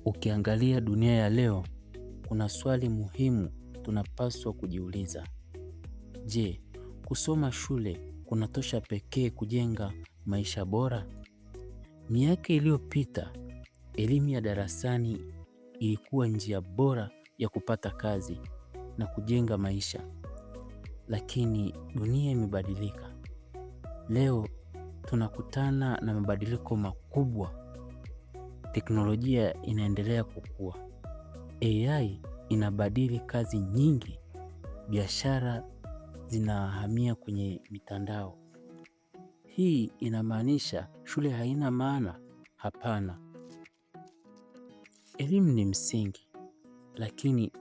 Ukiangalia dunia ya leo, kuna swali muhimu tunapaswa kujiuliza. Je, kusoma shule kunatosha pekee kujenga maisha bora? Miaka iliyopita, elimu ya darasani ilikuwa njia bora ya kupata kazi na kujenga maisha. Lakini dunia imebadilika. Leo tunakutana na mabadiliko makubwa. Teknolojia inaendelea kukua. AI inabadili kazi nyingi, biashara zinahamia kwenye mitandao. Hii inamaanisha shule haina maana? Hapana. Elimu ni msingi, lakini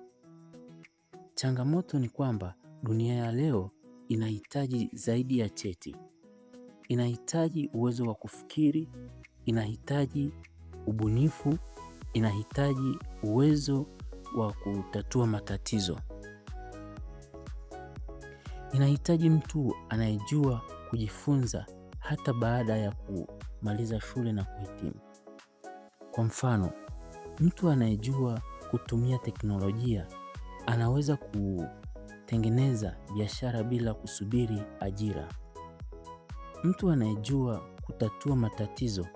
changamoto ni kwamba dunia ya leo inahitaji zaidi ya cheti. Inahitaji uwezo wa kufikiri, inahitaji ubunifu, inahitaji uwezo wa kutatua matatizo. Inahitaji mtu anayejua kujifunza hata baada ya kumaliza shule na kuhitimu. Kwa mfano, mtu anayejua kutumia teknolojia anaweza kutengeneza biashara bila kusubiri ajira. Mtu anayejua kutatua matatizo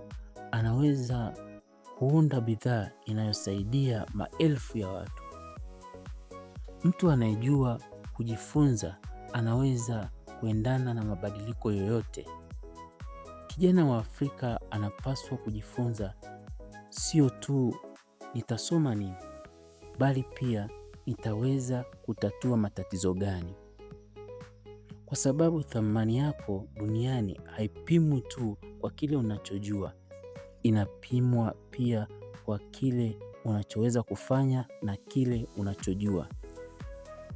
anaweza kuunda bidhaa inayosaidia maelfu ya watu. Mtu anayejua kujifunza anaweza kuendana na mabadiliko yoyote. Kijana wa Afrika anapaswa kujifunza sio tu nitasoma nini, bali pia nitaweza kutatua matatizo gani, kwa sababu thamani yako duniani haipimwi tu kwa kile unachojua, inapimwa pia kwa kile unachoweza kufanya na kile unachojua.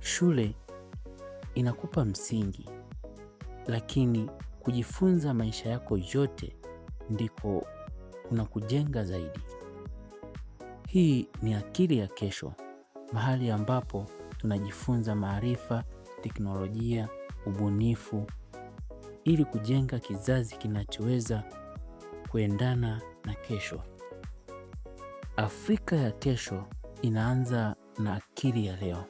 Shule inakupa msingi, lakini kujifunza maisha yako yote ndiko kuna kujenga zaidi. Hii ni Akili ya Kesho, mahali ambapo tunajifunza maarifa, teknolojia, ubunifu ili kujenga kizazi kinachoweza kuendana na kesho. Afrika ya kesho inaanza na akili ya leo.